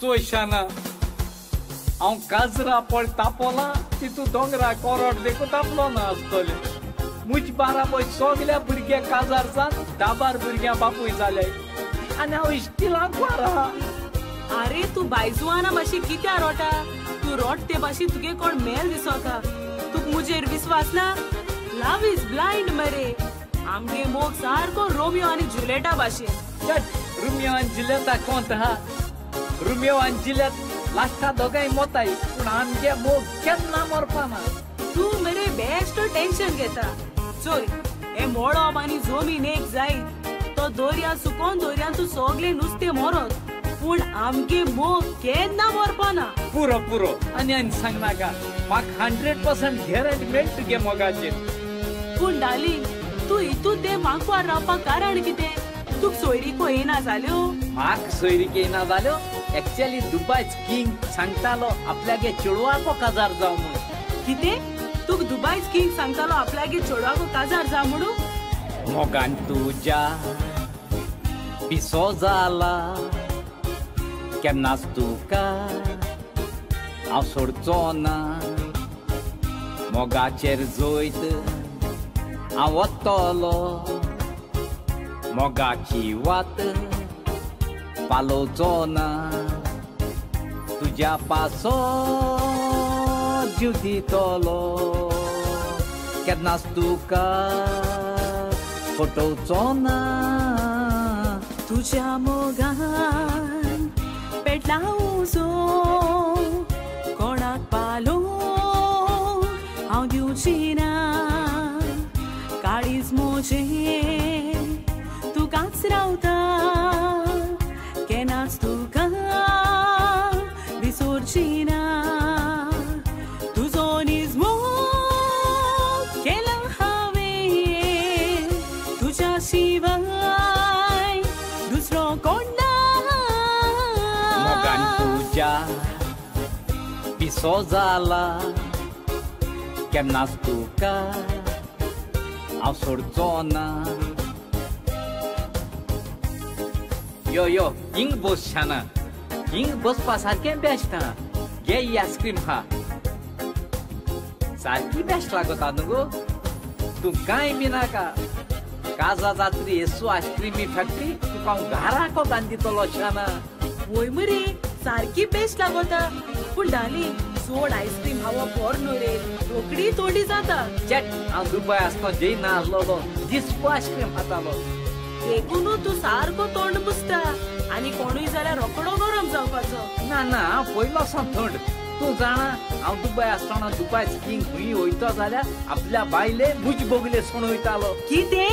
चोय शाना, हांव काजरा पळ तापोला तितू दोंगरा कोरड देखून तापलो ना आसतलें. मुज बाराबर सगल्या भुरग्या काजार जावन दाबार भुरग्यां बापूय जाले आनी हांव इश्टील आंकवार आहा. अरे तूं बायजुआना मातशी कित्या रोटा? तूं रोट ते भाशेन तुगे कोण मेल दिसोता. तुक मुजेर विस्वास ना? लव is blind मरे. आमगे मोग सारको रोमियो आनी जुलेटा भाशेन. रोमियो आनी जुलेटा कोण आहा? रोमियो आनी जुलेट लास्टा दोगांय मोताय, पूण आमगे मोग केन्ना मरपाना. तूं मरे बेश्टो टेन्शन घेता. चोय हे मोळोब आनी जमीन एक जायत तो दर्या सुकोन दर्यांतू सगळे नुस्तें मरत, पूण आमगे मोग केन्ना मरपाना. पुरो पुरो आनी आनी सांगनाका, म्हाका 100% गॅरंटी मेळटा तुगे मोगाचेर. पूण डार्लिंग तूं हितून ते मांकवार रावपाक कारण कितें? तुक सोयरीको येना जाल्यो? म्हाका सोयरीक येना जाल्यो? एक्चुअली दुबायच किंग सांगतालो आपल्यागे चेडवाको काजार जाव म्हणून. कितें? तुक दुबायच किंग सांगतालो आपल्यागे चेडवाको काजार जाव म्हणून? मोगान तुज्या पिसो जाला, केन्नाच तुका हांव सोडचो ना. मोगाचेर जैत हांव वतलो, मोगाची वात पालोवचो ना. तुज्या पासो जीव दितलो, केन्नाच तुका फटोवचो ना. तुज्या मोगान पेटला उजो, कोणाक पालो हांव दिवची ना. काळीज म्हजें तुकाच रावता, केन्नाच तुका विसरची ना. तुजो नीज मोग केला हांवें, तुज्या शिवाय दुसरो कोण ना. मोगान तुज्या पिसो जाला, केन्नाच तुका हांव सोडचो ना. यो यो हिंग बस शाना, हिंग बसपा सारकें बेस्ट आहा. घे ही आयस्क्रीम खा, सारकी बेस्ट लागता न्हू गो. तूं कांय बी नाका, काजा जात्री येसू आयस्क्रीमी फॅक्टरी तुका हांव घराको घालून दितलो शाना. वय मरे सारकी बेस्ट लागता. पूण डार्लिंग चड आयस्क्रीम खावप बरें न्हू रे, रोखडी थोडी जाता. चेट, हांव दुबाय आसतना जेयना आसलोलो, दिसपो आयस्क्रीम खातालो. देखून तूं सारको तोंड पुसता आनी कोणूय जाल्यार रोकडो गरम जावपाचो. ना ना, हांव पयलो सावन थंड. तूं जाणा हांव दुबाय आसतना दुबाय किंग खंय वयतो जाल्यार आपल्या बायले मुज बोगले सोडयतालो. कितें?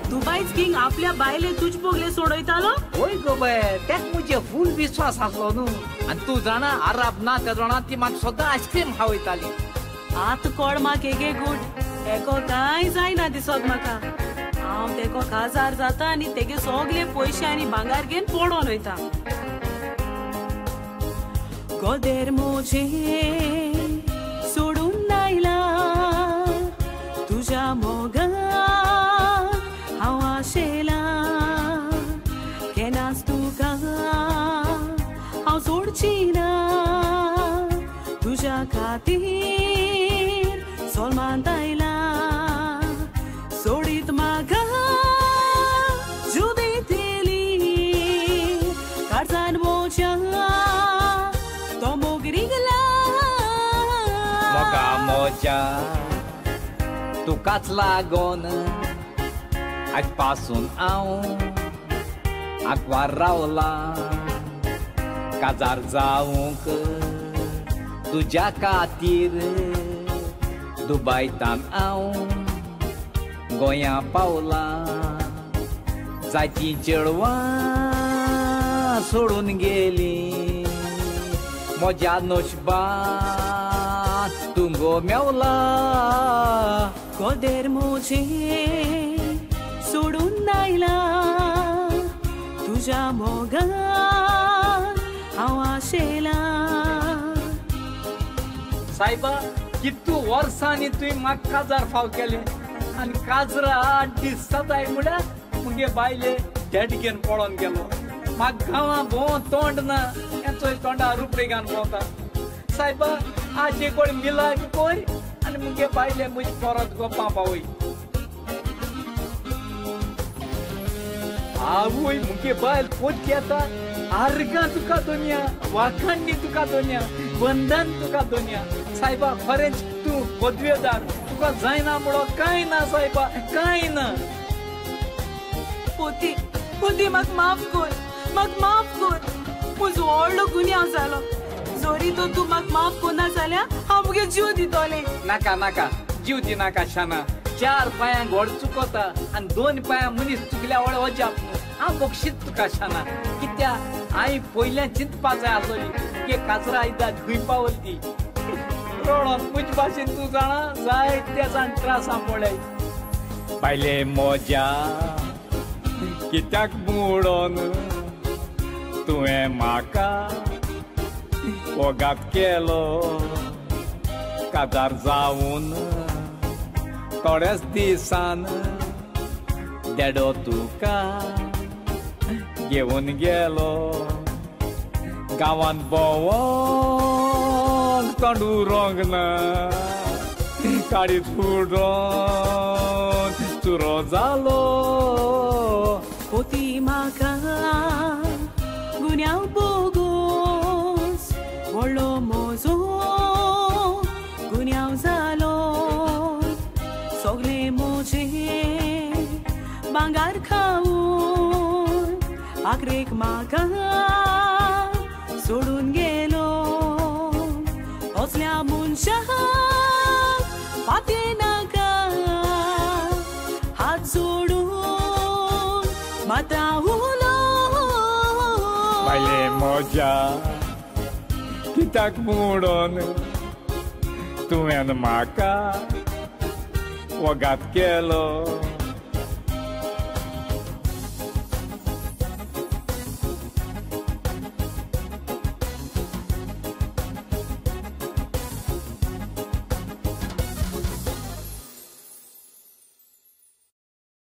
दुबायच किंग आपल्या बायले तुज बोगले सोडयतालो? वय गो बाय, तेक मुजे फूल विस्वास आसलो न्हू. आनी तूं जाणा आराब ना त्या जाणा ती म्हाका सदां आयस्क्रीम खावयताली. आतां कोण म्हाका एके गूट तेको कांय जायना दिसत म्हाका. हांव तेको काजार जाता आनी तेगे सगळे पयशे आनी भांगार घेवन पडोन वयता. गोदेर म्हजें सोडून आयला, तुज्या मोगाक हांव आशेलां. केन्नाच तुका हांव सोडची ना, तुज्या खातीर सोलमांत आयला. सोडीत म्हाका जीव दितली, काळजान म्हज्या तो मोग रिगला. मोगा म्हज्या तुकाच लागोन आज पासून हांव आंकवार रावलां. काजार जावंक तुज्या खातीर दुबायतान हांव गोंया पावलां. जायतीं चेडवां सोडून गेलीं, म्हज्या नशिबांत तूं गो मेवला. गोदेर म्हजें सोडून आयला, तुज्या मोगाक हांव आशेलां. सायबा, कितू वर्सांनी तुवें म्हाका काजार फाव केलें आनी काजरा 8 दीस जाताय म्हळ्यार मुगे बायले डेड घेवन पळोवन गेलो. म्हाका गांवां भोंव तोंड ना, हें चोय तोंडा रुपडे घालून भोंवता. सायबा आज एक कोण मिलाग कोय आनी मुगे बायले म्हजी परत गोपां पावय. आवय मुगे बायल पोत येता आर्गां तुका दोनया, वाखाणणी तुका दोनया, वंदन तुका दोनया. सायबा खरेंच तूं पदवेदार, तुका जायना म्हणो कांय ना सायबा, कांय ना. पोती पोती म्हाका माफ कर, म्हाका माफ कर, म्हजो व्हडलो गुन्यांव जालो. जोरी तो तूं म्हाका माफ करना जाल्यार हांव मुगे जीव दितोलें. नाका नाका जीव दिनाका शाना. 4 पांयांक व्हड चुकता आनी 2 पांयां मनीस चुकल्या व्हड अजाप न्हू. हांव बक्षीत तुका शाना, कित्याक हांवें पयल्यान चिंतपा जाय आसलोली तुगे काजरा आयदाद खंय पावली ती. रडोन म्हजे भाशेन तूं जाणा जायते जाण त्रासां पडले. बायले म्हज्या कित्याक म्हणून तुवें म्हाका वगात केलो, काजार जावन थोड्याच दिसान देडो तुका घेवन गेलो. गांवांत भोंवोन तोंड उरोंक ना, काडीत फुडोन चुरो जालो. पोती म्हाका गुन्यांव बोगोस, व्हडलो म्हजो गुन्यांव जालो. सगळे म्हजे भांगर खावन आखरेक म्हाका सोडून गेलो. असल्या मनशाक पाते नाका, हात जोडून माता उलो. बायले म्हज्या कित्याक म्हणून तुवें म्हाका वगात केलो,